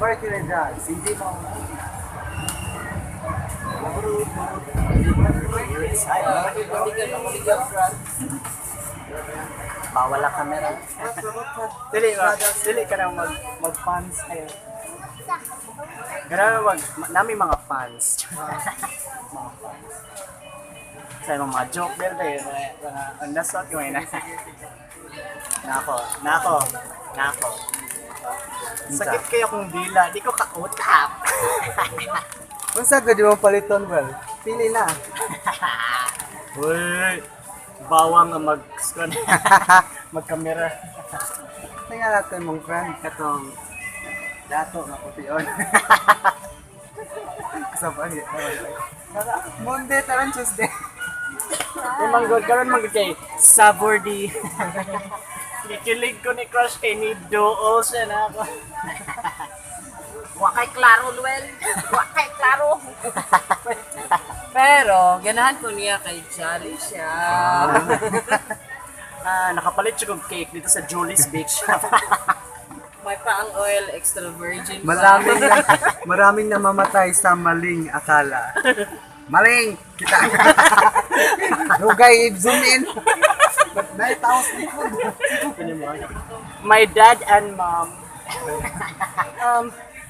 Mercury Drugs, hindi mo. Bawal ang kamera. Dili ba? Dili ka na mag fans ay. Grabe mag nami mga fans. Mga fans. Sa imong mga joke bel ba yun, mga on the spot ko na. Nako, nako, nako. Sakit kayo kung dila, di ko kautap. Unsa gud mo paliton, well? Pili na. Uy, bawang nga mag magkamera. Tingnan natin mong friend katong dato nga pution. Kasabay. Monday taran Tuesday. Uy, manggod, karon manggod kay Sabordi. Gikilig ko ni crush kay ni Dool siya na ako. Wa kay klaro, Luel. Wa kay klaro. Pero, ganahan ko niya kay Jolly siya. Ah, nakapalit siya kong cake dito sa Julie's Bake Shop. May paang oil, extra virgin pa. Maraming namamatay sa maling akala. Maling kita. Dugay zoom in. Nay taos likod. My dad and mom. um,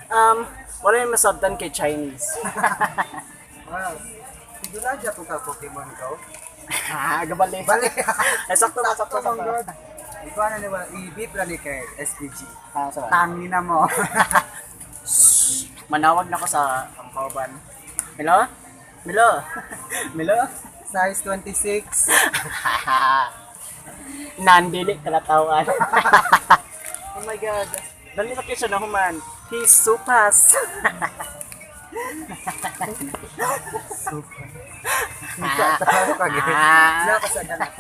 um, wala yung masabtan kay Chinese. Well, Sigurado ko ka Pokemon Go. Ah, gabalik. Balik. Ay, sakto na, sakto, Sakto sakto. mong God. Ikaw na niwa, i-beep lang ni kay SPG. Ah, sa Tangina mo. Manawag na ko sa ang kauban. Milo? Milo? Milo? Size 26. Nandili kalatawan. Oh my God. Dali na kayo siya na human. He's supas. Super. Tawa ka gid. Ah. Wala ka sa ganun.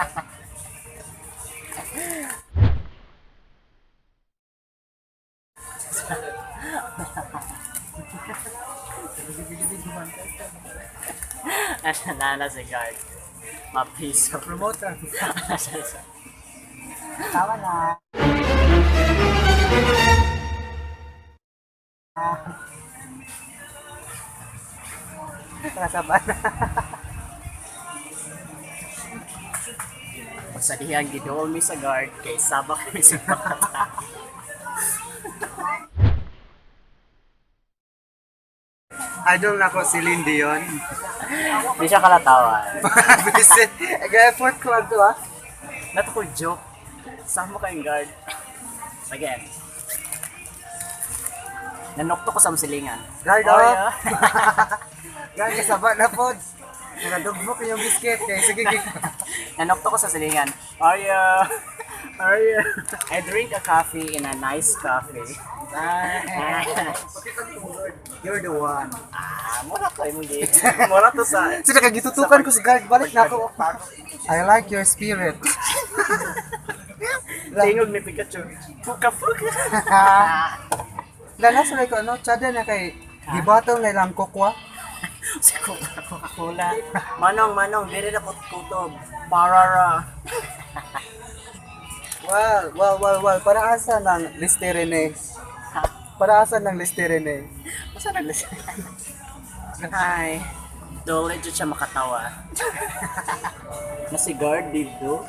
Nana si guard. Mapiso. Promoter. Tawa na. Kasabay na. Sa dihang gidool mi sa guard kay sabak mi sa bata. Idol na ko si Celine Dion. Di siya kalatawan. Visit. Effort ko ato ah. Nato ko joke. Sama kayong guard. Again. Nanokto ko sa silingan. Guard Oh, oh. yeah. Guard kasaba na pod. Nakadugmok yung biscuit kay sige gig. Nanokto ko sa silingan. Arya! Arya! I drink a coffee in a nice coffee. Ah, You're the one. ah, mura to imong gi. Mura to sa Sila kay gitutukan ko sa guard balik na ako. I like your spirit. tingog ni Pikachu. Puka puka. Lala sa ko ano, tsada na kay gibatong na ilang kokwa. Sa Coca-Cola. Manong, manong, dili na ko kutob. Parara. Well, para asa ng Listerine? Para asa ng Listerine? Masa naglas? Hi. Dole jud siya makatawa. Na si guard dito.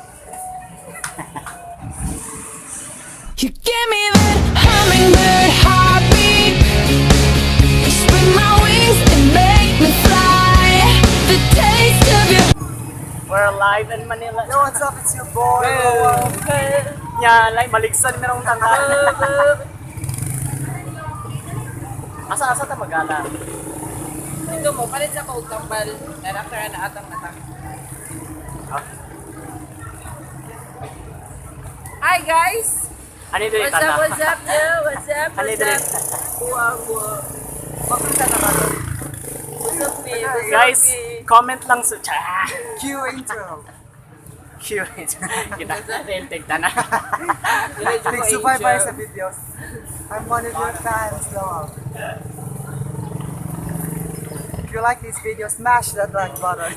You give me that hummingbird heartbeat. You spread my wings and make me fly. The taste of your We're live in Manila. Yo, what's up? It's your boy. Nya, like maligsan merong tanga. Asa asa ta magala? Ito mo, palit sa kaug tambal. Narakara na atang mata. Hi guys! Ani diri What's up, tana? what's up, yo? What's up, Ani what's diri. up? Buwa, buwa. Papunta na ba? What's up, me? What's up, Guys, me? comment lang sa chat. Q intro. Cute. Kita real take tana. Dili, jud ko Tig-subaybay angel. sa videos. I'm one of your fans, love. If you like this video, smash that like button.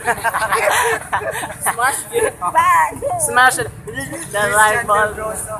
Smash it. Bang! Smash it. The like Christian button. Del Rosso.